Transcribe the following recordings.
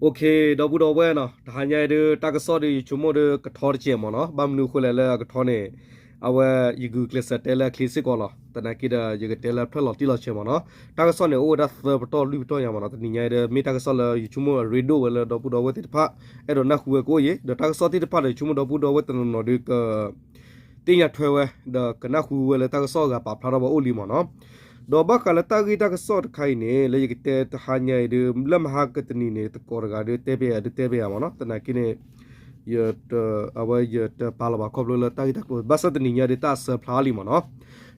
ဒီပုၢ်ဒီဝဲၢ်နီၤ, တဟါညါအံၤဒုး တၢ်ကစီၣ်ဒုး ယဆိကမိၣ်ဒုးကထီတစဲးမ့ၢ်နီၤ, ဘၣ်မနုၤအဃိလဲၣ်လၢအကထီန့ၣ်, အဝဲယဂုာ်ကျဲးစၢးတဲလၢအချ့စ့ၢ်ကီးလီၤ, သနာ်က့ဒီး ယကတဲလၢဖျၢၣ်လီၤတံၢ်လီၤဆဲးမ့ၢ်နီၤ. တၢ်ကစီၣ်န့ၣ် အိၣ်ဝဲဒၣ်သၢပတီၢ်လွံၢ်ပတီၢ်ညါမ့ၢ်နီၤ, တနံၤညါအံၤဒီး မ့ၢ်တၢ်ကစီၣ်လၢယဆိကမိၣ်အရ့ဒိၣ်ဝဲလၢဒီပုၢ်ဒီဝဲၢ်သ့ၣ်တဖၣ် အဲၣ်ဒိးနၢ်ဟူဝဲကအိၣ်အံၤ, ဒီးတၢ်ကစီၣ်သ့ၣ်တဖၣ်ဒီး ယဆိကမိၣ်ဒီပုၢ်ဒီဝဲၢ်တနီၤနီၤဒုး က သ့ၣ်ညါထွဲဝဲ ဒီးကနၢ်ဟူဝဲလၢတၢ်ကစီၣ်အဂၤပာ်ဖျါထီၣ်ဝဲအိၣ်လံမ့ၢ်နီၤ. ဒီးဘၣ်ဃးလၢတၢ်ဂ့ၢ်တၢ်ကစီၣ်တခါအံၤန့ၣ် လၢယကတဲတဟါညါအံၤဒုး လၢမဟါကတနံၤန့ၣ် သကိးတဂၤဒုးတဲပယၤဒုးတဲပယၤမ့ၢ်နီၤ, သနာ်က့န့ၣ် အဝဲယတပာ်လီၤဘၣ်ခီဖျိလၢတၢ်ဂ့ၢ်တၢ်ကျိၤ ဘၣ်ဆၣ်တနံၤညါဒုးတၢ်အစၢဖျါလံမ့ၢ်နီၤ.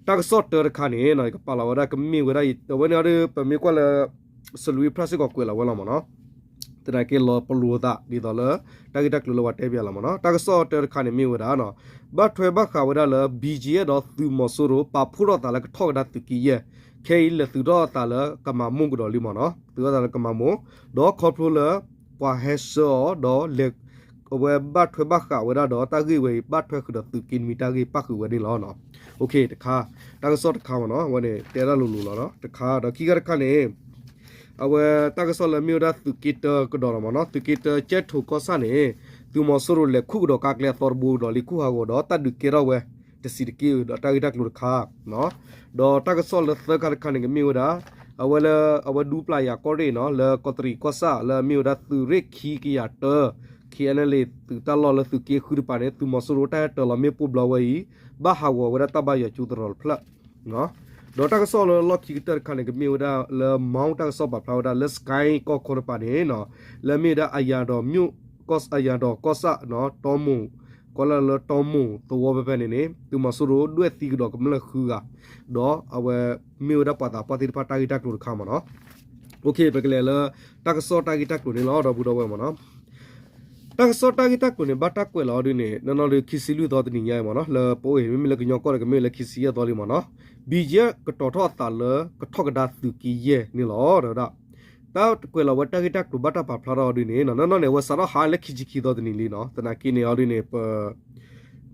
တၢ်ကစီၣ်တၢတခါန့ၣ် ယကပာ်လီၤဝဲဒၣ်ကမ့ၢ်ဝဲဒၣ် အဝဲန့ၣ်အီၤဒုး ပမ့ၢ်ကွၢ်လၢ စလူးဖရၣ်စ့ၢ်ကီးကွဲးလီၤဝဲလီၤမ့ၢ်နီၤ. သနာ်က့လီၤပလိာ်သးဒ်သိးလၢ တၢ်ဂ့ၢ်တၢ်ကျိၤလၢပှၤတဲပယၤလီၤမ့ၢ်နီၤ. တၢ်ကစီၣ်တၢတခါန့ၣ်မ့ၢ်ဝဲဒၣ်နီၤ, ဘၣ်ထွဲဘၣ်ဃးဝဲဒၣ်လၢ ဘံၣ်ကၠံၣ်အဲၣ် ဒီးသုးမီၤစိရိၤ ပာ်ဖှိၣ်ထီၣ်သးလၢကထီၣ်ကဒါသုးက့ယဲၢ်, ခဲအံၤလဲၤသုးထီၣ်အသးလၢကမၤမိၢ်ကဒီးလံမ့ၢ်နီၤ, သုးထီၣ်သးလၢကမၤမိၢ်, ဒီးခီဖျိလၢ ပှၤဟဲဆှၢအီၤဒီးလဲၤ အဝဲဘၣ်ထွဲဘၣ်ဃးဝဲဒၣ်ဒီးတၢ်ဂ့ၢ်ဝဲအံၤ ဘၣ်ထွဲဃုာ်ဒီးသုးက့နွံတၢ်ဂ့ၢ်ပၣ်ဃုာ်ဝဲန့ၣ်လီၤ. တခါ တၢ်ကစီၣ်တခါမ့ၢ်နီၤ, အဝဲန့ၣ်တဲဒၣ်လိၤလိၤလီၤ. တခါဒီးခံခါတခါန့ၣ် အဝဲတၢ်ကစီၣ်လၢမ့ၢ်ဝဲဒၣ်သုးက့တၢကဒီးလီၤမ့ၢ်နီၤ, သုးက့တၢကၠဲၣ်ထိးကီၢ်ဆၣ်န့ၣ် သုးမီၤစိရိၤလဲၤခူၣ်ကဒီးကါကျဲအသီတဘိကဒီးလံ ခူၣ်ဟးဂီၤဒီးတၢ်ဒုးကဲထီၣ်ဝဲ တဆံးတက့ၢ်ဒီးတၢ်ဂ့ၢ်တၢ်ကျိၤတခါ ဒီးတၢ်ကစီၣ်လၢသၢခါတခါန့ၣ် ကမ့ၢ်ဝဲဒၣ် အဝဲလၢအဝဲဒူပျၢ်ယၤကီၢ်ရ့ၣ်နီၤ လၢကီးတရံးကီၢ်ဆၣ်လၢအမ့ၢ်ဝဲဒၣ်သုးရ့ၣ်ခံကယၤတၢ ခ့ၣ်အဲၣ်နဲလ့ၣ် သုးတၢ်လီၢ်လၢသုးက့ဃုတပၤန့ၣ် သုးမီၤစိရိၤတၢ်ဟဲတၢၤလီၤမ့ၣ်ပိၢ်ဘျီဝဲအံၤ ဘၣ်ဟးဂီၤဝဲဒၣ်တၢ်ဘါယွၤကၠိသရိာ်တဖျၢၣ် ဒီးတၢ်ကစီၣ်လၢလီၢ်ခံကတၢၢ်တခါန့ၣ် ကမ့ၢ်ဝဲဒၣ်လၢ မီၣ် တၢ်ကစီၣ်ပာ်ဖျါဝဲဒၣ်လၢ စကဲကီၢ်ခိၣ်တပၤန့ၣ် လၢအမ့ၢ်ဝဲဒၣ်အယၤဒီး အယၤဒီးကီၢ်ဆၣ် တီမိၢ် ကီၢ်လၢလၢတီမိၢ်သဝီဖဲဖဲန့ၣ်န့ၣ် သုးမီၤစိရိၤဒွဲၣ်သံကဒီးကမျၢၢ်ဃုဂၤ ဒီးအဝဲမ့ၢ်ဝဲဒၣ်ပှၤသးပှၢ်သ့ၣ်တဖၣ်တၢ်ဂ့ၢ်တၢ်ကျိၤတခါမ့ၢ်နီၤ. ပကလဲၤလၢတၢ်ကစီၣ်တၢ်ဂ့ၢ်တၢ်ကျိၤန့ၣ်လီၤ ဒီပုၢ်ဒီဝဲၢ်မ့ၢ်နီၤ. တၢ်ကစီၣ်တၢ်ဂ့ၢ်တၢ်ကျိၤန့ၣ် ဘၣ်တၢ်ကွဲးလီၤအီၤဒ်န့ၣ် နီၢ်နီၢ်ဒုးခံဆံလွံၢ်သီတနံၤညါအံၤမ့ၢ်နီၤ လၢပအိၣ်အံၤ မ့မ့ၢ်လၢကညီကီၢ်ဒီးကမ့ၢ်လၢခံဆံယဲၢ်သီလံမ့ၢ်နီၤ. ဘံၣ်ကၠံၣ်အဲၣ် ကတီၤထီၣ်အသးလၢကထီၣ်ကဒါသုးက့ယဲၢ်န့ၣ်လီၤ တဲဝဲဒၣ်. တၢ်ကွဲးလီၤဝဲတၢ်ဂ့ၢ်တၢ်ကျိၤဘၣ်တၢ်ပာ်ဖျါထီၣ်အီၤဒ်န့ၣ် နီၢ်နီၢ်န့ၣ် အဝဲစးထီၣ်ဟးလၢခံဆံခံသီတနံၤလံနီၤ. သနာ်က့န့ၣ်အီၤဒ်န့ၣ် ပ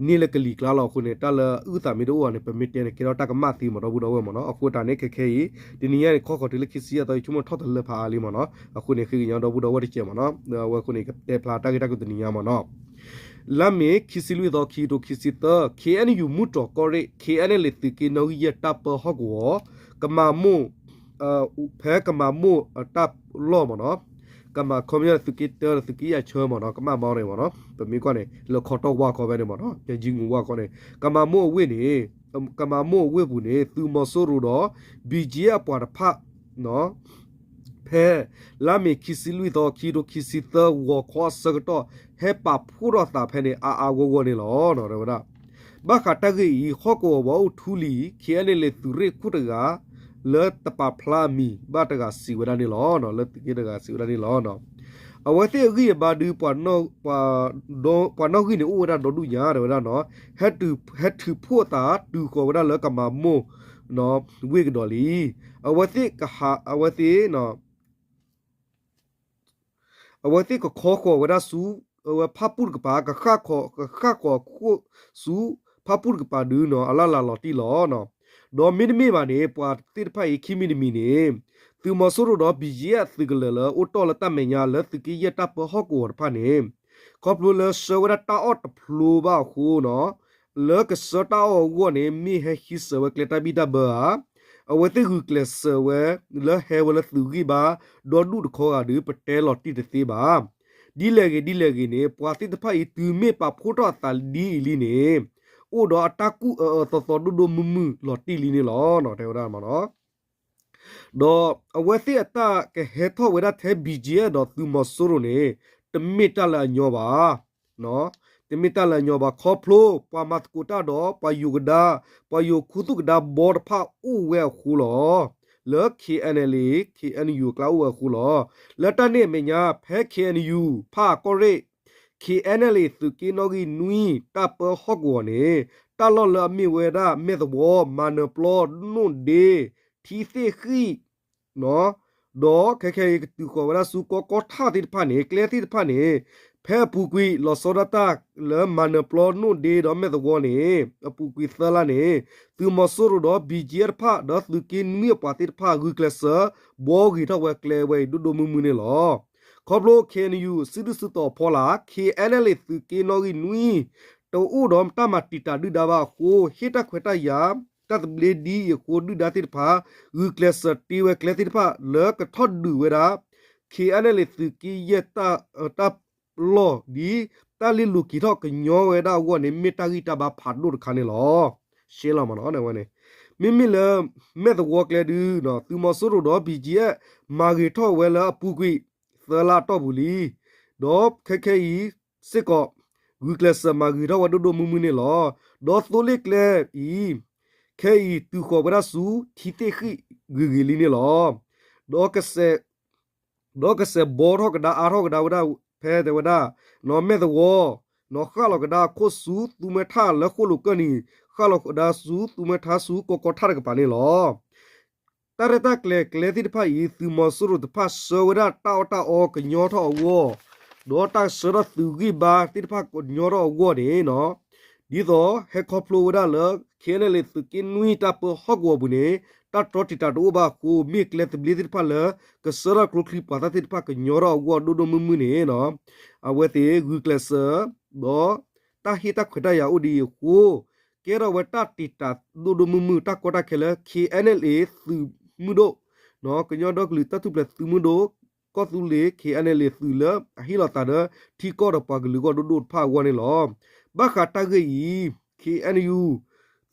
န့ၢ်လၢကလံၤကျါလီၤအဃိန့ၣ် တၢ်လၢအုၣ်သးမ့ၢ်တအိၣ်အီၤန့ၣ် ပမ့ၢ်တဲန့ၣ် ကဲထီၣ်တၢ်ကမၣ်သ့မ့ၢ်ဒီပုၢ်ဒီဝဲၢ်မ့ၢ်နီၤ. အဃိတၢ်န့ၣ် ခဲခဲအံၤ တနံၤညါန့ၣ် ခီဃီၤတုၤလၢခံဆံယဲၢ်သီ ယဆိကမိၣ်ထီၣ်တလၢဖးအါလံမ့ၢ်နီၤ. အဃိန့ၣ် ဃ့ကညးဒီပုၢ်ဒီဝဲၢ်တကဲးမ့ၢ်နီၤ. အဝဲအဃိန့ၣ် ကတဲဖျါတၢ်ဂ့ၢ်တၢ်ကျိၤတနံၤညါမ့ၢ်နီၤ. လါမ့ၤ ခံဆံလွံၢ်သီ ခံကထိခံဆံသၢ ခ့ၣ်အဲၣ်ယူၣ် မုၢ်တြီၤကီၢ်ရ့ၣ် ခ့ၣ်အဲၣ်နဲလ့ၣ် သုးက့နီၣ်ဂံၢ်ယဲၢ်တၢ်ပၢဟီၣ်ကဝီၤ ကမၤမိၢ် ဖဲကမၤမိၢ်အတၢ်လီၢ်မ့ၢ်နီၤ, ကမၤခီပညီသုးက့တၢ သုးက့ယဲၢ်ဆၢမ့ၢ်နီၤ, ကမၣ်မီန့ၣ်မ့ၢ်နီၤ, ပမ့ၢ်ကွၢ်န့ၣ် လၢခီတီၢ်ဝါခီဖဲန့ၣ်မ့ၢ်နီၤ, ယဲၢ်ကၠံမူဝါခီန့ၣ် ကမၤမိၢ်အဝ့ၢ်န့ၣ်, ကမၤမိၢ်အဝ့ၢ်ပူၤန့ၣ် သုးမီၤစိရိၤဒီး ဘံၣ်ကၠံၣ်အပှၤတဖၣ် ဖဲ လါမ့ၤခံဆံလွံၢ်သီ ခံကထိခံဆံသၢ ဂီၤခီအဆၢကတီၢ် ဟဲပာ်ဖှိၣ်ထီၣ်သးဖဲန့ၣ် အါအါဂီၢ်ဂီၢ်န့ၣ်လီၤ တဲဝဲဒၣ်. ဘၣ်ဃးတၢ်ဂ့ၢ်အံၤ ဟီၣ်ကဝီၤပှၤအိၣ်ထူလံၤ ခ့ၣ်အဲၣ်နဲလ့ၣ် သုးရ့ၣ်ခိၣ်တဂၤ လၢတပာ်ဖျါအမံၤဘၣ်တဂၤစံးဝဲဒၣ်န့ၣ်လီၤ. လၢသုးက့တဂၤစံးဝဲဒၣ်န့ၣ်လီၤ. အဝဲသ့ၣ်အဂံၢ်အဘါဒုး ပှၤနီၣ်ဂံၢ်န့ၣ်အိၣ်ဝဲဒၣ်ဒီဒူၣ်ညါ တဲဝဲဒၣ်နီၤ, ဟဲထုးဖှိၣ်အသးတုၤဃီၤဝဲဒၣ်လၢကမၤမိၢ် ဝ့ၢ်ကဒီးလံ. အဝဲသ့ၣ်ကဟး အဝဲသ့ၣ် အဝဲသ့ၣ်ကခီဃီၤဝဲဒၣ်ဆူ အဝဲဖၣ်ပူၣ်တကပၤ ကဃၣ်ဃီၤ ကဃၣ်ဃီၤခိၣ်ဆူ ဖၣ်ပူၣ်တကပၤဒုးနီၤ အလၢ်လၢ်လီၤတံၢ်လီၤ. ဒီးမ့တမ့ၢ်ဘၣ်န့ၣ် ပှၤသ့ၣ်တဖၣ်အံၤ ခံမံၤတမံၤန့ၣ် သုးမီၤစိရိၤဒီး ဘံၣ်ကၠံၣ်အသုးကလၢၤလၢ အိၣ်တီၢ်လၢတၢ်မဲာ်ညါလၢသုးက့ယဲၢ်တၢ်ပၢဟီၣ်ကဝီၤတဖၣ်န့ၣ် ခီဖျိလၢဆှၢဝဲဒၣ်တၢ်အီၣ်တဖျိဘၣ်အဃိနီၤ လၢကဆှၢတၢ်အီၣ်အဂီၢ်န့ၣ် မ့ၢ်ဟဲဟံးစၢၤဝဲကျဲတၢ်ဘံၣ်တၢ်ဘၢဧါ, အဝဲသ့ၣ်ဂုာ်ကျဲးစၢးဝဲ လၢဟဲဝဲလၢသုးဂံၢ်ဘါ ဒီဒူၣ်တခီဂၤဒုး ပတဲလီၤတံၢ်တသ့ဘၣ်. ဒ်လဲၣ်ဂ့ၤဒ်လဲၣ်ဂ့ၤန့ၣ် ပှၤသ့ၣ်တဖၣ်အံၤ တုၤမ့ၢ်ပာ်ဖှိၣ်ထီၣ်အသးဒ်အံၤလံန့ၣ် အိၣ်ဒီးအတၢ်ကူၣ်အၢအၢသီသီဒိၣ်ဒိၣ်မုၢ်မုၢ်လီၤတံၢ်လံန့ၣ်လီၤ တဲဝဲဒၣ်မ့ၢ်နီၤ. ဒီးအဝဲသ့ၣ်အတၢ်ကဟဲထီၣ်ဝဲဒၣ်ထဲ ဘံၣ်ကၠံၣ်အၣ် ဒီးသုးမီၤစိရိၤန့ၣ် တမ့ၢ်တၢ်လၢအညီဘၣ်. တမ့ၢ်တၢ်လၢအညီဘၣ် ခီဖျိ ပှၤမၤသကိးတၢ်ဒီး ပှၤယိၤကဒါ ပှၤယိၤခူသူၣ်ကဒါဘီတဖၣ်အိၣ်ဝဲအဃိလီၤ. လၢ ခ့ၣ်အဲၣ်နဲလ့ၣ် ခ့ၣ်အဲၣ်ယူၣ် အကျါအိၣ်ဝဲအဃိလီၤ. လၢတၢ်န့ၣ်အမဲာ်ညါ ဖဲ ခ့ၣ်အဲၣ်ယူၣ် ဖၣ်အၣ်ကီၢ်ရ့ၣ် ခ့ၣ်အဲၣ်နဲလ့ၣ် သုးက့နီၣ်ဂံၢ်နွံ တၢ်ပၢဟီၣ်ကဝီၤန့ၣ် တၢ်လီၢ်လၢအမ့ၢ်ဝဲဒၣ် မဲၢ်သဝီ မၤနၢၤပျီ နိၣ်ဒ့ ထံသ့ၣ်ဃံၣ် ဒီးခဲခဲအံၤကတုၤဃီၤဝဲဒၣ်ဆူကီၢ်ကီၢ်ထၣ်သ့ၣ်တဖၣ်န့ၣ် ကျဲသ့ၣ်တဖၣ်န့ၣ် ဖဲအပူၤကွံာ် လီၤဆီဒၣ်တၢ်လၢမၤနၢၤပျီ နိၣ်ဒ့ ဒီးမဲၢ်သဝီန့ၣ် အပူၤကွံာ်သၢလါန့ၣ် သုးမီၤစိရိၤဒီး ဘံၣ်ကၠံၣ်အၣ်တဖၣ် ဒီးသုးက့နွံအပှၤသ့ၣ်တဖၣ် ဂုာ်ကျဲးစၢး ဘှီဂ့ၤထီၣ်ဝဲကျဲဝဲအံၤ ဒိၣ်ဒိၣ်မုၢ်မုၢ်န့ၣ်လီၤ. ခီ ခီဖျိ ခ့ၣ်အဲၣ်ယူၣ် စုဒုၣ်စုတီၤဖီလာ် ခ့ၣ်အဲၣ်အဲၣ်လ့ၣ် သုးက့နီၣ်ဂံၢ်နွံ တအိၣ်ဒီးတၢ်မၤတံာ်တာ်ဒုၣ်ဒါဘၣ်အဃိ ဟ့ၣ်တၢ်ခွဲးတၢ်ယာ် တၢ်သဘျ့ဒ်အံၤအဃိ ဒုၣ်ဒါသ့ၣ်တဖၣ် ဂုာ်ကျဲးစၢးတ့ဝဲကျဲသ့ၣ်တဖၣ်လၢကထီၣ်ဒုးဝဲဒၣ် ခ့ၣ်အဲၣ်အဲၣ်လ့ၣ် သုးက့ယဲၢ် တၢ်လီၢ်ဒ် တၢ်လ့လိၤက့ၤထီၣ်ကညီဝဲဒၣ်အဂီၢ်န့ၣ် မ့ၢ်တၢ်ဂံၢ်တၢ်ဘါဖးဒိၣ်တခါန့ၣ်လီၤ. ရှဲလီၤမးနီၤ ဝဲန့ၣ် မ့မ့ၢ်လၢ မဲၢ်သဝီကျဲဒု သုးမီၤစိရိၤဒီး ဘံၣ်ကၠံၣ်အဲၣ် မၤဂ့ၤထီၣ်ဝဲလၢအပူၤကွံာ် သၢလါအတီၢ်ပူၤလံ. ဒီးခဲခဲအံၤစ့ၢ်ကီး ဂုာ်ကျဲးစၢးမၤဂ့ၤထီၣ်ဝဲဒိၣ်ဒိၣ်မုၢ်မုၢ်န့ၣ်လီၤ. ဒီးသိလ့ၣ်ကျဲအံၤ ခဲအံၤတုၤဃီၤဝဲဒၣ်ဆူ ထံသ့ၣ်ဃံၣ်ဂ့ၤဂ့ၤလံန့ၣ်လီၤ. ဒီးကစဲး ဒီးကစဲးဘီထီၣ်ကဒါအါထီၣ်ကဒါဝဲဒၣ် ဖဲတဲဝဲဒၣ် နီၢ်မဲၢ်သဝီ နီၢ်ဃၣ်လီၤကဒါအခိၣ်ဆူ သူမွဲထၣ်လၢဃိၣ်လိာ်ကၢၢ်နံၤ ဃၣ်လီၤကဒါဆူ သူမွဲထၣ်ဆူ ကီကီထၣ်တကပၤန့ၣ်လီၤ. တၢ်ရဲၣ်တၢ်ကျဲၤကျဲသ့ၣ်တဖၣ်အံၤ သုးမီၤစိရိၤတဖၣ်ဆှၢဝဲဒၣ်တၢ်အီၣ်တၢ်အီကညီထီၣ်အဂီၢ် ဒီးတၢ်ဆှၢထီၣ်သုးဂံၢ်ဘါသ့ၣ်တဖၣ်ကညီထီၣ်အဂီၢ်န့ၣ် ဒ်သိးဟဲခီဖျိဝဲဒၣ်လၢ ခ့ၣ်အဲၣ်အဲၣ်လ့ၣ် သုးက့နွံတၢ်ပၢဟီၣ်ကဝီၤပူၤန့ၣ် တၢ်တြီတံာ်တာ်တအိၣ်ဘၣ်အဃိ မ့ၢ်ကျဲသဘျ့သ့ၣ်တဖၣ်လၢ ကဆှၢထီၣ်ကျိချံမျိာ်သၣ်သ့ၣ်တဖၣ်ကညီထီၣ်အဂီၢ်ဒိၣ်ဒိၣ်မုၢ်မုၢ်န့ၣ် အဝဲသ့ၣ်ဂုာ်ကျဲးစၢး ဒီးတၢ်ဟ့ၣ်တၢ်ခွဲးတၢ်ယာ်အိၣ်ဒ်အံၤအဃိ ကဲထီၣ်ဝဲတၢ်တံာ်တာ်ဒိၣ်ဒိၣ်မုၢ်မုၢ် တၢ်ကီတၢ်ခဲလၢ ခ့ၣ်အဲၣ်အဲၣ်လ့ၣ် သုးမုၢ်ဒိၣ် ကညီဒီကလုာ်တၢ်ထူၣ်ဖျဲးသုးမုၢ်ဒိၣ် ကီၢ်သူလ့ၤ ခ့ၣ်အဲၣ်အဲၣ်လ့ၣ် သုးလၢအဟ့ၣ်လီၤသးဒီး ထံကီၢ်ဒီးပှၤကလုာ်အဂီၢ်ဒိၣ်ဒိၣ်တဖၣ်အဂီၢ်န့ၣ်လီၤ. ဘၣ်ဃးတၢ်ဂ့ၢ်အံၤ ခ့ၣ်အဲၣ်ယူၣ်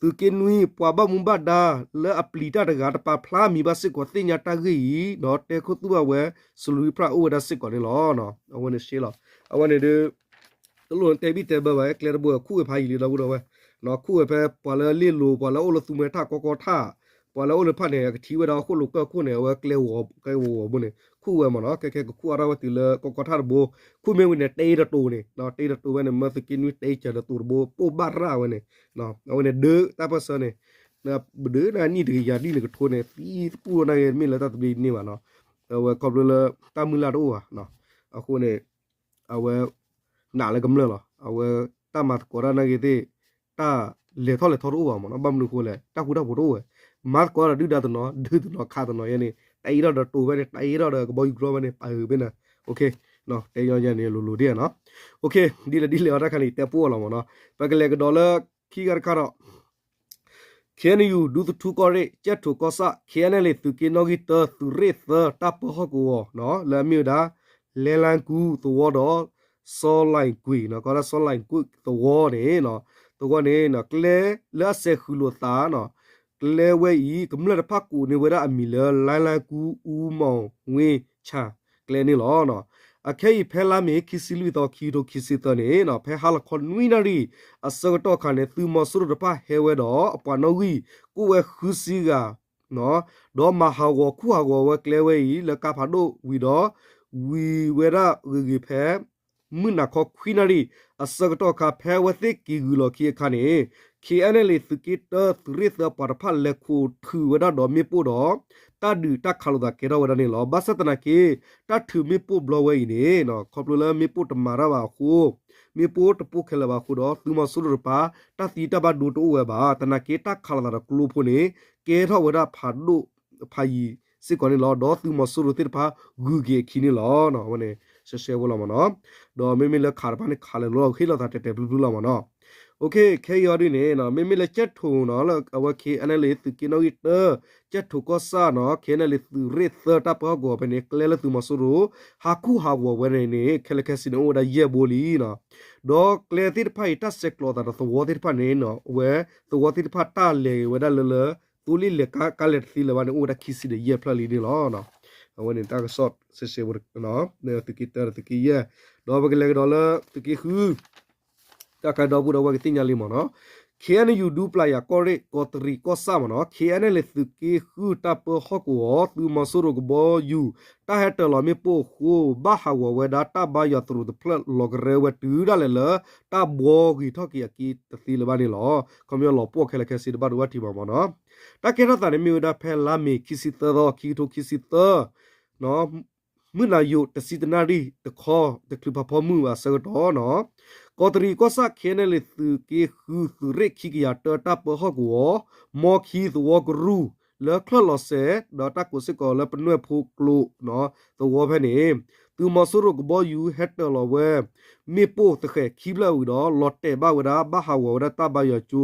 သုးက့နွံ ပှၤဘၣ်မူဘၣ်ဒါလၢအပျံၤတၢ်တဂၤ တပာ်ဖျါမံၤဘၣ်စ့ၢ်ကီး သ့ၣ်ညါတၢ်ဂ့ၢ်အံၤ ဒီးတဲခိၣ်သူၣ်ဘၣ်ဝဲ စလူၤဖရၣ်အိၣ်ဝဲဒၣ်စ့ၢ်ကီးန့ၣ်လီၤ. အဝဲန့ၣ်ရှဲလီၤ အဝဲန့ၣ်ဒုး တလိၣ်တဲဘံၣ်တဲဘၢဘၣ် ကျဲတဘိခူၣ်ဝဲဖးယံာ်လံဒီပုၢ်ဒီဝဲၢ်, ခူၣ်ဝဲဖဲပှၤလၢလ့လိၤ ပှၤလၢအိၣ်လၢသူမွဲထၣ်ကီကီထၣ်, ပှၤလၢအိၣ်လၢဖၣ်န့ၣ် ကထံၣ်ဝဲဒၣ်အခိၣ်လိာ်ကၢၢ်ခိၣ်န့ၣ် အဝဲကျဲဂီၤဘိန့ၣ် ခူၣ်ဝဲမ့ၢ်နီၤ, ခဲခဲကခူၣ်အါထီၣ်ဝဲတုၤလၢကီကီထၣ်တဘိ, ခူၣ်မ့ၢ်ဝံၤန့ၣ် တ့တတိၤန့ၣ်, တ့တတိၤဝဲန့ၣ် မၢသုးက့နွံတ့စၢၤတတိၤတဘိ ပိၢ်ဘၣ်ရၣ်ဝဲန့ၣ်, အဝဲန့ၣ်ဒုးတၢ်ပၢၢ်ဆၢန့ၣ် ဘဒုးနံၣ်တကယၤဒ်န့ၣ်ကထိန့ၣ် သံသပူၣ်နာ်က့ မ့ၢ်လၢတၢ်သဘျ့န့ၢ်ဘၣ်နီၤ, အဝဲခီဖျိလၢတၢ်မုၢ်လၢ်တအိၣ်ဘၣ်, အဃိန့ၣ် အဝဲ နာ်လၢကမျၢၢ်လီၤ, အဝဲတၢ်မၤသကိးတၢ်နာ်က့သ့ၣ် တၢ်လဲၤထီၣ်လဲၤထီတအိၣ်ဘၣ်မ့ၢ်နီၤ, ဘၣ်မနုၤအဃိလဲၣ် တၢ်ဃူတၢ်ဖိးတအိၣ်ဝဲ, မၤသကိးတၢ်ဒုၣ်ဒါတနီၤ ဒုးတနီၤခးတနီၤယဲန့ၣ် တၢ်အ့ၣ်ထီၣ်ဒီးတိၤဝဲန့ၣ် တၢ်အ့ၣ်ထီၣ်ဒီးကဘီယူၤကြီဝဲန့ၣ် ပာ်ဂ့ၤဘၣ်န့ၣ်, တဲယီၤယဲန့ၣ် လိၤလိၤဒ်နီၤ, ဒ်လဲၣ်ဒ်လဲၣ်အီၤတၢ်ခါန့ၣ် တဲပှိၢ်အီၤလီၤမ့ၢ်နီၤ, ပကလဲၤကဒီးလၢခံဂၤတခါဒီး ခ့ၣ်အဲၣ်ယူၣ် ဒူသထူကီၢ်ရ့ၣ် ကၠဲၣ်ထိၣ်ကီၢ်ဆၣ် ခ့ၣ်အဲၣ်အဲၣ်လ့ၣ် သုးက့နီၣ်ဂံၢ်တၢ သုးရ့ၣ်သၢ တၢ်ပၢဟီၣ်ကဝီၤ လၢအမ့ၢ်ဝဲဒၣ် လဲလါကူသဝီဒီး စီၤလါကွံာ် ကီးဒၣ်စီၤလါကွံာ်သဝီန့ၣ်, သဝီန့ၣ် ကျဲလၢအစဲးဃုာ်လိာ်သး ကျဲဝဲအံၤ ကမျၢၢ်တဖၣ်ကိးန့ၢ်ဝဲဒၣ်အမံၤလၢ လဲလါကူ အူမီၣ်ဝ့ၣ်ဆၣ် ကျဲန့ၣ်လီၤ. အခဲအံၤဖဲလါမ့ၤ ခံဆံလွံၢ်သီ ခံကထိခံဆံသၢန့ၣ် ဖဲဟါလီၤခီနွံနၣ်ရံၣ် အဆၢကတီၢ်အခါန့ၣ် သုးမီၤစိရိၤတဖၣ်ဟဲဝဲဒီးအပှၤနီၣ်ဂံၢ် ကိးဝဲဃုဆံဂၤ ဒီးမၤဟးဂီၤခူၣ်ဟးဂီၤဝဲကျဲဝဲအံၤ လၢကါဖးဒိၣ်ဝံၤဒီး ဝံၤဝဲဒၣ်ဂ့ၤဂ့ၤဖဲ မုၢ်နၤခီခွံနၣ်ရံၣ် အဆၢကတီၢ်အခါ ဖဲအဝဲသ့ၣ်က့ၤဂုာ်လီၤခံအခါန့ၣ် ခ့ၣ်အဲၣ်အဲၣ်လ့ၣ် သုးက့တၢ သုးရ့ၣ်သၢ ပှၤတဖၣ်လဲၤခိးထုးဝဲဒၣ်ဒီးမ့ၣ်ပိၢ်ဒီး တၢ်ဒုးတၢ်ခးလိာ်သးကဲထီၣ်ဝဲဒၣ်န့ၣ်လီၤ. ဘၣ်ဆၣ်သနာ်က့ တၢ်ထုးမ့ၣ်ပိၢ်ဘျီဝဲအံၤန့ၣ် ခီဖျိလၢမ့ၣ်ပိၢ်တမၤတၢ်ဘၣ်အဃိ မ့ၣ်ပိၢ်တပိၢ်ခဲလၢာ်ဘၣ်အဃိဒီး သုးမီၤစိရိၤတဖၣ် တၢ်သံတၢ်ဘၣ်ဒိတအိၣ်ဝဲဘၣ်. သနာ်က့တၢ်ခးလိာ်သးဒီးကျိဖိန့ၣ် ကဲထီၣ်ဝဲဒၣ်ဖးဒိၣ်ဖးယံၤစ့ၢ်ကီးန့ၣ်လီၤ. ဒီးသုးမီၤစိရိၤသ့ၣ်တဖၣ်ဂုၤက့ၤအခံန့ၣ်လီၤ. အဝဲန့ၣ် ရှဲရှဲဝဲလီၤမ့ၢ်နီၤ. ဒီးမ့မ့ၢ်လၢခးတဖၣ်န့ၣ် ခးလဲၤလီၤဟ့ၣ်လီၤသးတဲာ်တဲာ်ဖျုဖျုလီၤမ့ၢ်နီၤ. ခဲအံၤအီၤဒ်န့ၣ် မ့မ့ၢ်လၢကၠဲၣ်ထိၣ်နီၤ လၢအဝဲ ခ့ၣ်အဲၣ်အဲၣ်လ့ၣ် သုးက့နီၣ်ဂံၢ်တၢ ကၠဲၣ်ထိၣ်ကီၢ်ဆၣ်နီၤ ခ့ၣ်အဲၣ်အဲၣ်လ့ၣ် သုးရ့ၣ်သၢ တၢ်ပၢဟီၣ်ကဝီၤဖဲန့ၣ် ကျဲလၢသုးမီၤစိရိၤ ဟးခူၣ်ဟးဂီၤဝဲန့ၣ်န့ၣ် ခဲလၢာ်ခဲဆ့န့ၣ် အိၣ်ဝဲဒၣ်ယဲၢ်ဘိလံနီၤ. ဒီးကျဲသ့ၣ်တဖၣ်အံၤ တၢ်ဆဲးကျိးသးဒီးသဝီသ့ၣ်တဖၣ်န့ၣ် အဝဲသဝီသ့ၣ်တဖၣ်တၢ်လဲၤဝဲဒၣ်လၢလၢ သိလ့ၣ်လဲၤကါလဲၤတသ့လၢၤဘၣ်န့ၣ် အိၣ်ဝဲဒၣ်ခံဆံဒီးယဲၢ်ဖျၢၣ်လံန့ၣ်လီၤ. အဝဲန့ၣ်တၢ်ကစီၣ်ရှဲရှဲဝဲ သုးက့တၢ သုးက့ယဲၢ် ဒီးပကလဲၤကဒီးလၢသုးက့ဃု တၢ်ကဒီပုၢ်ဒီဝဲၢ်ကသ့ၣ်ညါလံမ့ၢ်နီၤ. ခ့ၣ်အဲၣ်ယူၣ် ဒူပျၢ်ယၤကီၢ်ရ့ၣ် ကီးတရံးကီၢ်ဆၣ်မ့ၢ်နီၤ ခ့ၣ်အဲၣ်အဲၣ်လ့ၣ် သုးက့ဃု တၢ်ပၢဟီၣ်ကဝီၤ သုးမီၤစိရိၤကဘီယူၤ တၢ်ဟဲတၢၤလီၤမ့ၣ်ပိၢ်အဃိ ဘၣ်ဟးဂီၤဝဲဒၣ်တၢ်ဘါယွၤသရိာ်တဖျၢၣ်လီၤကရၢဝဲတုၤဒၣ်လဲာ်လၢ တၢ်ဘှီဂ့ၤထီၣ်က့ၤအက့တသ့လၢၤဘၣ်န့ၣ်လီၤ. ခီပညီလီၤပှီၢ်ခဲလၢာ်ခဲဆ့တဘၣ်ဒိဘၣ်ထံးဘၣ်မ့ၢ်နီၤ. တၢ်ကဲထီၣ်သးန့ၣ်မ့ၢ်ဝဲဒၣ်ဖဲလါမ့ၤ ခံဆံသၢသီ ခံကထိခံဆံသၢ မုၢ်နၤယိာ်တဆံတနၣ်ရံၣ်တခီ တချုးဖးဖီမုၢ်ဘၣ်အဆၢကတီၢ်နီၤ ကီးတရံးကီၢ်ဆၣ် ခ့ၣ်အဲၣ်အဲၣ်လ့ၣ် သုးက့ဃု သုးရ့ၣ်ခံကယၤတၢ တၢ်ပၢဟီၣ်ကဝီၤ မီခံသဝီကရူၢ် လၢချၢၣ်လီၤစဲး ဒီးတၢ်ကိးစ့ၢ်ကီးလၢပနွဲၣ်ဖိကျိသဝီဖဲန့ၣ် သုးမီၤစိရိၤကဘီယူၤဟဲတၢၤလီၤဝဲ မ့ၣ်ပိၢ်သဃဲးခံဖျၢၣ်ဝံၤဒီး လီၤတဲာ်ဘၣ်ဝဲဒၣ် ဘၣ်ဟးဂီၤဝဲဒၣ်တၢ်ဘါယွၤကၠိ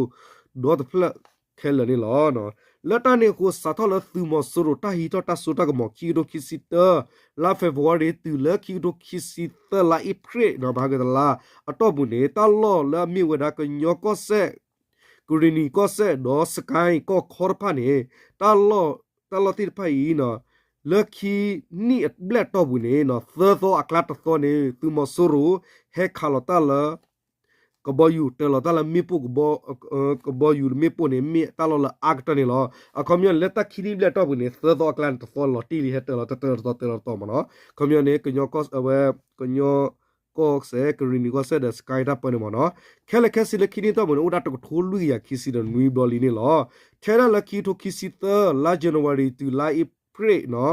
ဒီတဖျၢၣ်ခဲလၢာ်န့ၣ်လီၤ. လၢတၢ်န့ၣ်အဃိ စးထီၣ်လၢသုးမီၤစိရိၤတၢ်ဟံးထီၣ်တၢ်စိတၢ်ကမီၤ ခံကထိခံဆံသၢ လါ February တုၤလၢခံကထိခံဆံသၢ လါ April နီၤ ပဟါကတလါအတီၢ်ပူၤန့ၣ် တၢ်လီၢ်လၢအမ့ၢ်ဝဲဒၣ်ကညီကီၢ်စဲၣ် ကရံၣ်နံၤကီၢ်စဲၣ် ဒီးစကဲကီၢ်ခီတဖၣ်န့ၣ် တၢ်လီၢ်သ့ၣ်တဖၣ်အံၤ လၢခံနံၣ်အဘျဲၣ်တီၢ်ပူၤန့ၣ် သၢသီအကျါတသီန့ၣ် သုးမီၤစိရိၤ ဟဲခးလီၤတၢ်လၢ ကဘီယူၤတၢၤလီၤတၢ်လၢမ့ၣ်ပိၢ် ကဘီယူၤမ့ၣ်ပိၢ်န့ၣ် မ့ၢ်တၢ်လီၢ်လၢအါကတၢၢ်န့ၣ်လီၤ. အခီပညီန့ၣ် လၢတၢ်ခံနံၣ်ဘျဲၣ်တီၢ်ပူၤန့ၣ် သၢသီအကျါန့ၣ် တသီလီၤတံၢ်လံ ဟဲတၢၤလီၤတၢ်တၢၤတသီတၢၤလီၤတသီမ့ၢ်နီၤ. အခီပညီန့ၣ် ကညီကီၢ်စဲၣ် ကရံၣ်နံၤကီၢ်စဲၣ်ဒီးစကဲတၢ်ပၢန့ၣ်မ့ၢ်နီၤ. ခဲလၢာ်ခဲဆ့လၢခံနံၣ်တီၢ်ပူၤန့ၣ် အိၣ်ဒၣ်တကထိလွံၢ်ကယၤခံဆံဒီးနွံဘျီလံန့ၣ်လီၤ. ထဲဒၣ်လၢခံကထိခံဆံသၢ လါ January တုၤလါ April နီၤ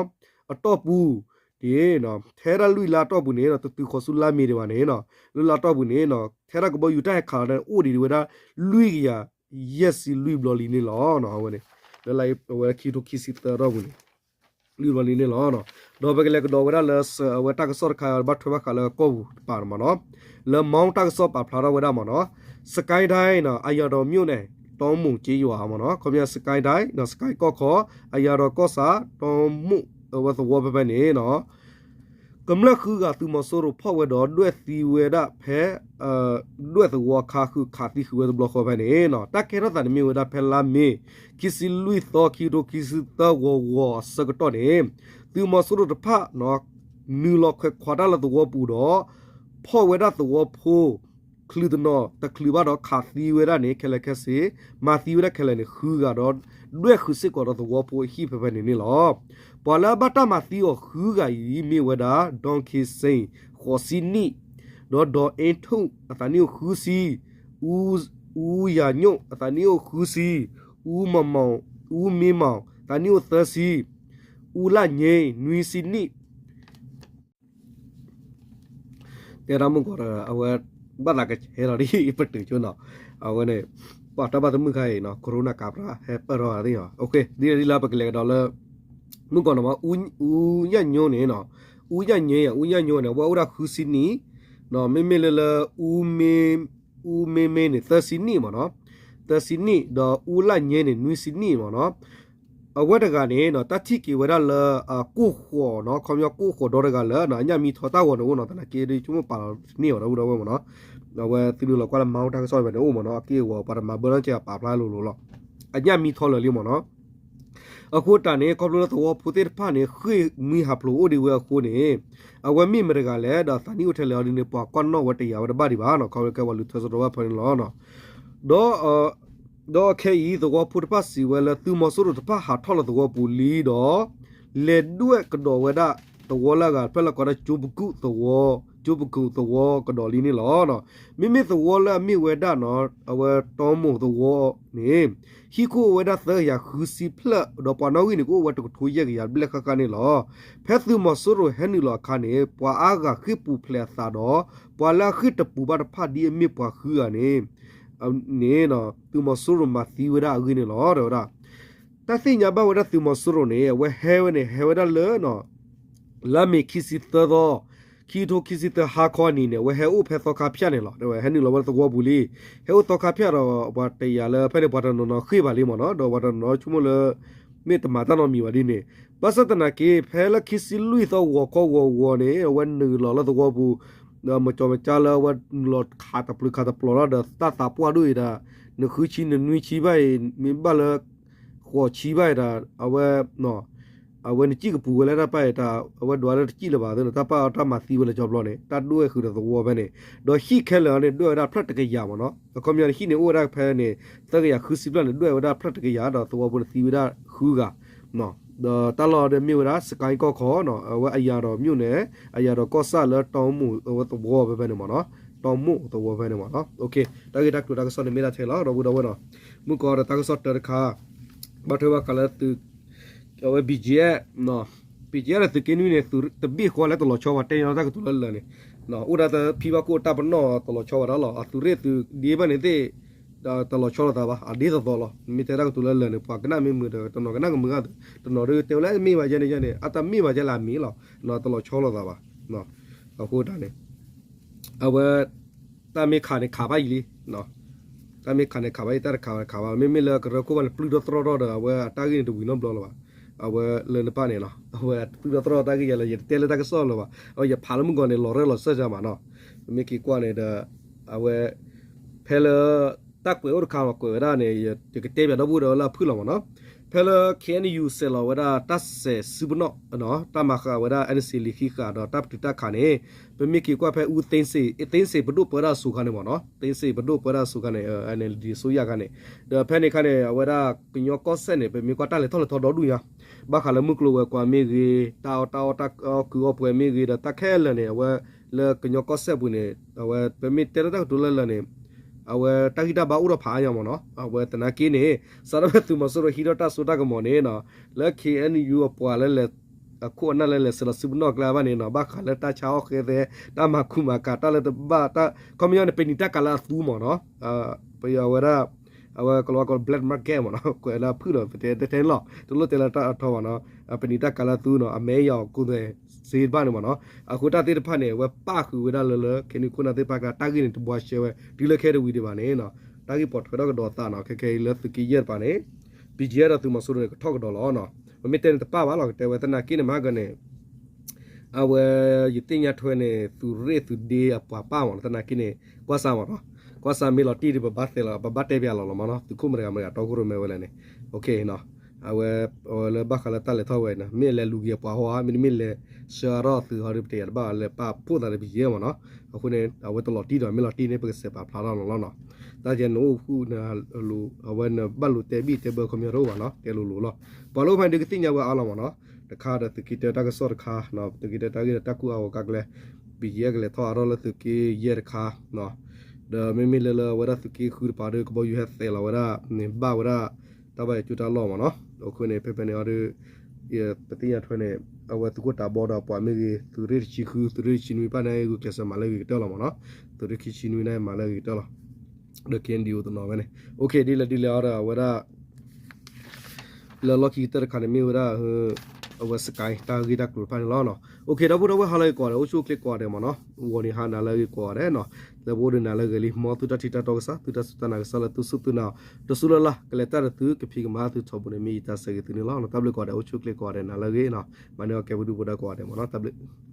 အတီၢ်ပူၤန့ၣ် ထဲဒၣ်လွံၢ်လါတီၢ်ပူၤန့ၣ် တတုၤဃီၤဆူလါမ့ၤဒံးဘၣ်န့ၣ် လွံၢ်လါတီၢ်ပူၤန့ၣ် ထဲဒၣ်ကဘီယူၤတၢ်ဟဲခးလီၤန့ၣ် အိၣ်ဒံးဝဲဒၣ် လွံၢ်ကယၤယဲၢ်ဆံလွံၢ်ဘျီလံန့ၣ်လီၤ. အဝဲန့ၣ် လၢအဝဲခံကထိခံဆံသၢတီၢ်ပူၤန့ၣ် လွံၢ်ဘျီလံန့ၣ်လီၤ. ဒီးပကလဲၤကဒီးဝဲဒၣ်လၢအဝဲတၢ်ကစီၣ်တခါ ဘၣ်ထွဲဘၣ်ဃးလၢကီၢ်ပူၤတပၤမ့ၢ်နီၤ. လၢမီတၢ်ကစီၣ်ပာ်ဖျါထီၣ်ဝဲဒၣ်မ့ၢ်နီၤ စကဲဒၣ်နီၤ အယၤဒီးမ့ၣ်န့ၣ် တီမူးက့ယွၤမ့ၢ်နီၤ. ခီပညီစကဲဒၣ်နီၤ စကဲကီၢ်ခီ အယၤဒီးကီၢ်ဆၣ် တီမူးအဝဲသဝီဖဲဖဲန့ၣ်နီၤ ကမျၢၢ်ဃုဂၤသုးမီၤစိရိၤဖီၣ်ဝဲဒီးဒွဲၣ်သံဝဲဒၣ်ဖဲ ဒွဲၣ်သဝီအခါဃုာ်ခးသံဃုာ်ဝဲတဘျီဃီဖဲန့ၣ်နီၤ တၢ်ကဲထီၣ်သးန့ၣ်မ့ၢ်ဝဲဒၣ်ဖဲလါမ့ၤ ခံဆံလွံၢ်သီ ခံကထိခံဆံသၢ ဂီၤဂီၤအဆၢကတီၢ်န့ၣ် သုးမီၤစိရိၤတဖၣ် နုာ်လီၤခွဲးခွးတၢ်လၢသဝီပူၤဒီး ဖီၣ်ဝဲဒၣ်သဝီဖိ ချုးတနီၤ တချုးဘၣ်ဒီးခးသံဝဲဒၣ်န့ၣ် ခဲလၢာ်ခဲဆ့ မၤသံဝဲဒၣ်ခဲလၢာ်န့ၣ် ဃုဂၤဒီး ဒွဲၣ်ဃုာ်စ့ၢ်ကီးဒီးသဝီဖိအဟံၣ်ဖဲဖဲန့ၣ်န့ၣ်လီၤ. ပှၤလၢအဘၣ်တၢ်မၤသံအီၤဃုဂၤအံၤ မ့ၢ်ဝဲဒၣ် ဒီၣ်ခ့စ့ၣ် ဃိးဆံနံၣ်, ဒီး ဒီၣ်အ့ထူၣ် အသးနံၣ်အိၣ်ဃုဆံ, အူယၤညိၣ် အသးနံၣ်အိၣ်ဃုဆံ, အူမမီၣ် အူမ့မီၣ် သးနံၣ်အိၣ်သၢဆံ, အူလၣ်ည့ နွံဆံနံၣ် တဲဒၣ်မုၢ်ကီးဒီး အဝဲ ဘၣ်သးကဆဲးလီၤဒ် ပတုာ်ကၠိနီၤ, အဝဲန့ၣ် ပှၤတၢ်ဘၣ်သမုၣ်ခါအံၤနီၤ corona ကးပြၢ် ဟဲပၢၢ်ထီၣ်ဂၤသ့ၣ်နီၤ, ဒ်လၢပကလဲၤကဒီးလၢ မုၢ်ကီးနီၤ အူညၣ်ညိန့ၣ်နီၤ, အူညၣ်ညိ အူညၣ်ညိန့ၣ် အဝဲအိၣ်ဒၣ်ဃုဆံနံၣ်, မ့မ့ၢ်လၢလၢ အူမ့မ့ၢ်န့ၣ် သၢဆံနံၣ်မ့ၢ်နီၤ, သၢဆံနံၣ် ဒီးအူလၣ်ည့န့ၣ် နွံဆံနံၣ်မ့ၢ်နီၤ အဝဲတဂၤန့ၣ်နီၤ တၢ်ထံၣ်က့ၤဝဲဒၣ်လၢ ကိၢ်ဃိးနီၤ, ခီပညီကိၢ်ဃိးဒီတဂၤလၢ အညၣ်မံထီတၢ်ဂီၤန့ၣ်အိၣ်နီၤ, သနာ်က့ဒ်ဆိကမိၣ်ပာ်လီၤတန့ၢ်အီၤဒီပုၢ်ဒီဝဲၢ်မ့ၢ်နီၤ, အဝဲသုနုာ်လီၤကွၢ်လၢမါအိၣ်တၢ်ကစီၣ်ဖဲန့ၣ်အိၣ်မ့ၢ်နီၤ, အက့ၢ်အဂီၤပှၤတမၤဘၢနီတစဲးပာ်ဖျါလိၤလိၤလီၤ, အညၣ်မံထီလၢာ်လံမ့ၢ်နီၤ အဃိတၢ်န့ၣ် ခီဖျိလၢသဝီဖိသ့ၣ်တဖၣ်န့ၣ် ဃ့ၢ်မှံဟးဖျိးအိၣ်ဒံးဝဲအဃိန့ၣ် အဝဲမ့ၢ်မတဂၤလဲၣ် ဒီးသးနံၣ်အိၣ်ထဲလဲၣ်အီၤဒ်န့ၣ် ပှၤကွၢ်နီၣ်ဝဲတယာ်ဝဲတဘၣ်ဒံးဘၣ်နီၤ, ခီဖျိလၢကဲပှၤလူၤထၢစိတဝၣ်ဖဲန့ၣ်လီၤ. ဒီး ဒီးခဲအံၤ သဝီဖိတဖၣ်စံးဝဲလၢ သုးမီၤစိရိၤတဖၣ်ဟးထီၣ်လၢသဝီပူၤလံဒီး လဲၤဒွဲၣ်ကဒီးဝဲဒၣ်သဝီလၢအဂၤ ဖဲလၢကိးဒၣ်ကၠိပကူၣ်သဝီ, ကၠိပကူၣ်သဝီကဒီးလံန့ၣ်လီၤ. မ့မ့ၢ်သဝီလၢအမ့ၢ်ဝဲဒၣ်နီၤ အဝဲတီမိၢ်သဝီန့ၣ် ဟံၣ်ခိၣ်အိၣ်ဝဲဒၣ်သၢကယၤဃုဆံဖျၢၣ် ဒီးပှၤနီၣ်ဂံၢ်န့ၣ် ကအိၣ်ဝဲတကထိယဲၢ်ကယၤဘျဲၣ်ဃၣ်ဃၣ်န့ၣ်လီၤ. ဖဲသုးမီၤစိရိၤဟဲနုာ်လီၤအခါန့ၣ် ပှၤအါဂၤဃ့ၢ်ပူၤဖျဲးအသးဒီး ပှၤလၢအဃ့ၢ်တပူၤဘၣ်တဖၣ်ဒ်အမ့ၢ်ပှၤဃုဂၤန့ၣ် န့ၣ် သုးမီၤစိရိၤမၤသံဝဲဒၣ်အဂ့ၢ်န့ၣ်လီၤ တဲဝဲဒၣ်. တၢ်သ့ၣ်ညါဘၣ်ဝဲဒၣ်သုးမီၤစိရိၤန့ၣ် အဝဲဟဲဝဲန့ၣ် ဟဲဝဲဒၣ်လၢ လါမ့ၤခံဆံသၢသီ ခံကထိခံဆံသၢဟါခီအနံၤန့ၣ် အဝဲဟဲအိၣ်ဖဲသီခါဖၠၣ်န့ၣ်လီၤ. တဲဝဲဟဲနုာ်လီၤဝဲသဝီပူၤလံ, ဟဲအိၣ်သီခါဖၠၣ်ဒီး ပှၤတယာ်လၢဖဲန့ၣ် ပှၤတနီၤနီၤဃ့ၢ်ဘၣ်လံမ့ၢ်နီၤ, ဒီးပှၤတနီၤနီၤဆိကမိၣ်လၢ မ့ၢ်တမၤတၢ်နီတမံၤဘၣ်ဒ်န့ၣ်, ဘၣ်ဆၣ်သနာ်က့ ဖဲလၢခံဆံလွံၢ်သီဂီၤခီဂီၤဂီၤန့ၣ် အဝဲနုာ်လီၤလၢသဝီပူၤ ဒီးမၤကၠီမၤကၠါလၢအဝဲနုာ်လီၤခးတပျုၤခးတပျီၤလီၤဒီး တၢ်သးပှၢ်ဒိၣ်အံၤဒၣ် နဃုဆံနနွံဆံဘၣ်အံၤ မ့ၢ်ဘၣ်လၢဃိးဆံဘၣ်အံၤဒၣ် အဝဲ အဝဲနစံၣ်ကပူၤဝဲလၢတၢ်ပၢ်အံၤတၢ် အဝဲဒွးလၢတစံၣ်လၢၤဘၣ်သ့ၣ်နီၤ တၢ်ပၢ်အီၣ်တၢ်မၤသံဝဲလၢကၠီဘျီန့ၣ် တၢ်ဒွဲၣ်ဃုာ်ဒီးသဝီဖဲန့ၣ် ဒီးဟံၣ်ခဲလၢာ်န့ၣ် ဒွဲၣ်ဝဲဒၣ်ဖျၢၣ်တကယၤမ့ၢ်နီၤ, အခီပညီဟံၣ်န့ၣ်အိၣ်ဝဲဒၣ်ဖဲန့ၣ် သၢကယၤဃုဆံဖျၢၣ်န့ၣ် ဒွဲၣ်ဝဲဒၣ်ဖျၢၣ်တကယၤ ဒီးသဝီဖိန့ၣ်သံဝဲဒၣ်ဃုဂၤ ဒီးတၢ်လီၢ်ဒၣ်မ့ၢ်ဝဲဒၣ် စကဲကီၢ်ခီနီၤ အဝဲအယၤဒီးမ့ၣ်န့ၣ် အယၤဒီးကီၢ်ဆၣ်လၢတီမိၢ်အဝဲသဝီဖဲဖဲန့ၣ်မ့ၢ်နီၤ, တီမိၢ်သဝီဖဲန့ၣ်မ့ၢ်နီၤ, တၢ်ဂ့ၢ်တၢ်ကျိၤတၢ်ကစီၣ်န့ၣ်မ့ၢ်ဒၣ်ထဲလီၤ ဒီပုၢ်ဒီဝဲၢ်နီၤ, မုၢ်ကီးဒီးတၢ်ကစီၣ်တၢတခါ ဘၣ်ထွဲဘၣ်ဃးလၢသုး အဝဲ ဘီၣ်ကၠံၣ်အဲၣ် ဘီၣ်ကၠံၣ်အဲၣ်ဒီးသုးက့နွံန့ၣ် သုးတဘ့ၣ်ဃီလၢတလီၤဆီဝဲ တဲညီတၢ်ကတိၤလၢလၢာ်န့ၣ်, အိၣ်ဒၣ်တဖံဘၣ်ခိၣ်တၢ်ပနီၣ်တလီၤဆီဝဲဒၣ်လီၤ, အသုးရ့ၣ်သုးဒ့ဘၣ်န့ၣ်သ့ၣ် တလီၤဆီလိာ်သးဘၣ်, အဒ်သိးသိးလီၤ, မ့ၢ်တဲတၢ်ကတိၤလၢလၢာ်န့ၣ် ပှၤကနၣ်မ့ၢ်မုာ်ဒီး တနီၤကနၣ်ကမုာ်ဂ့ၤ, တနီၤဒ်တဲဝဲလၢမ့ၢ်ဘၣ်ယဲန့ၣ်ယဲန့ၣ် အတၢ်မ့ၢ်ဘၣ်ယဲလၢအမ့ၢ်လီၤ, တလီၤဆီလိာ်သးဘၣ် အဃိတၢ်န့ၣ် အဝဲ တၢ်မ့ၢ်ခးန့ၣ်ခးဘၣ်ယံၤလံ တၢ်မ့ၢ်ခးန့ၣ်ခးဘၣ်ယံၤ တၢ်တခးဘၣ်တခးဘၣ် မ့မ့ၢ်လၢကရၢခိၣ်ဘၣ်န့ၣ် ပျုၢ်ထီၣ်သရီၣ်ထီၣ်ဒီး အဝဲအတၢ်ဂ့ၢ်န့ၣ်တဝံၤနီတဘျီလၢၤဘၣ်. အဝဲလၢနပၢ်န့ၣ်နီၤ အဝဲပျုၢ်ထီၣ်သရီၣ်တၢ်ဂ့ၢ်ယၤလၢ ယတတဲလၢတၢ်ကစီၣ်လၢၤဘၣ် အဝဲယဖးလၢမုၢ်ဂီၤန့ၣ် လီၤရၢၢ်လီၤစၢၢ်မးနီၤ ပမ့ၢ်က့ၤကွၢ်န့ၣ်ဒီး အဝဲ ဖဲလၢ တၢ်ကွဲးအိၣ်တခါမး ကွဲးဝဲဒၣ်န့ၣ် ယကတဲပၠးဒီပုၢ်ဒီဝဲၢ်လၢအဖုၣ်လီၤမးနီၤ ဖဲလၢ K N U စဲးလီၤဝဲဒၣ်တၢ်စဲးစုပနီၣ် တၢ်မၤဃာ်ဝဲဒၣ် N C လံာ်ဃံဃာ်ဒီးတၢ်ပတုာ်တၢ်ခးန့ၣ် ပမ့ၢ်က့ၤကွၢ်ဖဲအူသ့စ့ၣ် သ့စ့ၣ်ပဒိၣ်ပၢတၢ်အစိၤခါန့ၣ်မးနီၤ သ့စ့ၣ်ပဒိၣ်ပၢတၢ်အစိၤခါန့ၣ် N L D အစိုးရခါန့ၣ် ဒီးဖဲန့ၣ်ခါန့ၣ် အဝဲဒၣ်ကညီကီၢ်စဲၣ်န့ၣ် ပမ့ၢ်ကွၢ်တၢ်လဲၤထီၣ်လဲၤထီဒီဒူၣ်ညါ ဘၣ်ဃးလၢမုၢ်ကျိၤဝဲၤကွာ်မ့ၢ်ဂ့ၤ တၢ်အီၣ်တၢ်အီၣ်တၢ်အီၣ်ကုအီၣ်ပှဲၤမ့ၢ်ဂ့ၤ ဒီးတၢ်ခဲလၢာ်န့ၣ် အဝဲလၢကညီကီၢ်စဲၣ်ပူၤန့ၣ် အဝဲပမ့ၢ်တဲလၢတၢ်ကတိၤလၢလၢာ်န့ၣ် အဝဲတၢ်ဂံၢ်တၢ်ဘါအိၣ်ထီၣ်ဖးအါညါမးနီၤ အဝဲသနာ်က့န့ၣ် စးထီၣ်ဖဲသုးမီၤစိရိၤဟံးထီၣ်တၢ်စိတၢ်ကမီၤန့ၣ်နီၤ လၢ K N U အပှၤလၢလဲၤ အခိၣ်အနၢ်လၢလဲၤစဲးလီၤစုပနီၣ်ကျါဘၣ်န့ၣ်နီၤ ဘၣ်ဃးလၢတၢ်ဆါအီၣ်ဃဲသဲ တၢ်မၤကူမၤကၤ တၢ်လၢတဘၣ် တၢ် ခီပညီန့ၣ် ပနံာ်တၢ်ကၤလၢအသူမးနီၤ ပယီၤဝဲဒၣ် အဝဲကလီၤဝါကိးလၢ black market မးနီၤ ကွဲးလၢအဖုၣ်လီၤ ပတဲတဲလီၤ တလိၣ်တဲလၢတၢ်အထီဘၣ်နီၤ ပနံာ်တၢ်ကၤလၢအသူနီၤ အမဲာ်ယီၤကိးသွဲၣ်စ့တဖၣ်န့ၣ်မးနီၤ အဃိတၢ်သ့ၣ်တဖၣ်န့ၣ် အဝဲပၣ်ဃုာ်ဝဲဒၣ်လၢလၢ ခဲနံၣ်ခိၣ်နၢ်သ့ၣ်တဖၣ်ကျါ တၢ်ဂ့ၢ်န့ၣ် တဘှါရှဲဝဲ တုၤလၢခဲတဝံၤဒံးဘၣ်န့ၣ်နီၤ တၢ်ဂ့ၢ်ပိာ်ထွဲထီၣ်ကဒီးသးနီၤ ခဲခဲအံၤလၢသုးက့ယဲၢ်တပၤန့ၣ် ပယီၤဒီးသုးမီၤစိရိၤန့ၣ် ကထီၣ်ကဒီးလီၤနီၤ ပမ့ၢ်တဲန့ၣ်တပၣ်ဘၣ်လီၤ ကတဲဝဲသနာ်က့န့ၣ် မဟါကန့ၣ် အဝဲ ယသ့ၣ်ညါထွဲန့ၣ် သုးရ့ၣ်သုးဒ့အပှၤပၣ်မးနီၤ သနာ်က့န့ၣ် ကွၢ်စၢ်မးနီၤ ကွၢ်စၢ်မ့ၢ်လီၤတံၢ်ဒီး ပဘၣ်တဲလီၤ ပဘၣ်တဲပၠးလီၤလီၤမးနီၤ သုးခိၣ်မတဂၤမတဂၤတီခိၣ်ရိၣ်မဲဝဲလဲၣ်န့ၣ် အဝဲ အဝဲလၢဘၣ်ဃးလၢတၢ်လဲၤထီၣ်ဝဲန့ၣ် မ့ၢ်လဲၤလူၤက့ၤအပှၤဟီဧါ မ့တမ့ၢ်လဲၤဆှၢအါထီၣ်သုးဟီဒီး ပတယၤတဘၣ်လၢပၣ်ဖှိၣ်သးဒီးပယီၤမးနီၤ အဃိန့ၣ် အဝဲတလီၤတံၢ်ဒီး မ့ၢ်လီၤတံၢ်န့ၣ် ပကစဲးပာ်ဖျါထီၣ်လီၤလီၤနီၤ တၢ်ယဲနအိၣ်ဃုာ် အဝဲနဘၣ်လိၤတဲဘံၣ်တဲဘၢခီပညီတအိၣ်ဘၣ်နီၤ တဲလိၤလိၤလီၤ ပှၤလၢအိၣ်ဖဲန့ၣ်ဒုးကသ့ၣ်ညါဝဲအါလီၤမးနီၤ တခါဒီးသုးက့တၢတၢ်ကစီၣ်တခါ သုးက့တၢတၢ်ဂ့ၢ်ဒီးတၢ်ကူၣ်အါဂီၤကါကျဲ ပယီၤကလဲၤထီၣ်အါထီၣ်လၢသုးက့ယဲၢ်တခါ ဒီးမ့မ့ၢ်လၢလၢအဝဲဒၣ်သုးက့ဃုတပၤဒီး ကဘီယူၤဟဲသဲးလီၤဝဲဒၣ်န့ၣ် ဘၣ်ဝဲဒၣ် တၢ်ဘၣ်ယဲၤကၠိတၢ်လီၢ်မးနီၤ အဃိန့ၣ် ဖဲဖဲန့ၣ်အီၤဒီး ပသ့ၣ်ညါထွဲန့ၣ် အဝဲသုးခိၣ်တးဘီဒီးပှၤမ့ၢ်ဂ့ၤ သုးရ့ၣ်တဆံဃု သုးရ့ၣ်တဆံနွံဘၣ်န့ၣ် ဂုာ်ကျဲးစၢးမၤလၢအဂ့ၤကတၢၢ်လီၤမးနီၤ သုးရ့ၣ်ခံဆံနွံန့ၣ်မၤလၢအဂ့ၤကတၢၢ်လီၤ ဒီး K N D O တနီၤဝဲန့ၣ် OK ဒ်လဲၣ်ဒ်လဲၣ်အီၤဒီးအဝဲဒၣ် လၢလီၢ်ခံကတၢၢ်တခါန့ၣ်မ့ၢ်ဝဲဒၣ် အဝဲစကဲတၢ်ဂ့ၢ်တၢ်ကျိၤတဖၣ်န့ၣ်လီၤ. OK ဒီပုၢ်ဒီဝဲၢ်ဟါလၢအဂ့ၤကိးဂၤဒဲး အိၣ်ဆူၣ်အိၣ်ချ့ကိးဂၤဒဲးမ့ၢ်နီၤ, ဂီၤနံၤဟါနၤလၢအဂ့ၤကိးဂၤဒဲးနီၤ, လၢပအိၣ်ဒီးနၤလၢအဂ့ၤလံ မ်သုတၢ်ထံၣ်တၢ်တီကစၢ် သုတၢ်စူၢ်တၢ်နာ်ကစၢ်လၢသုစူၢ်သုနာ် တစူၢ်လၢ်လၢ် ကလဲၤတၢ်ဒီးသုကဖံးကမၤသုထီဘိန့ၣ် မ့ၢ်ယတၢ်ဆၢဂ့ၤသုန့ၣ်လီၤ. တၢ်ဘျုးကိးဂၤဒဲး အိၣ်ဆူၣ်အိၣ်ချ့ကိးဂၤဒဲး နၤလၢအဂ့ၤနီၤ, မၤန့ၢ်အီၣ်ကဲပဒုၣ်ပဒါကိးဂၤဒဲးမ့ၢ်နီၤ, တၢ်ဘျုး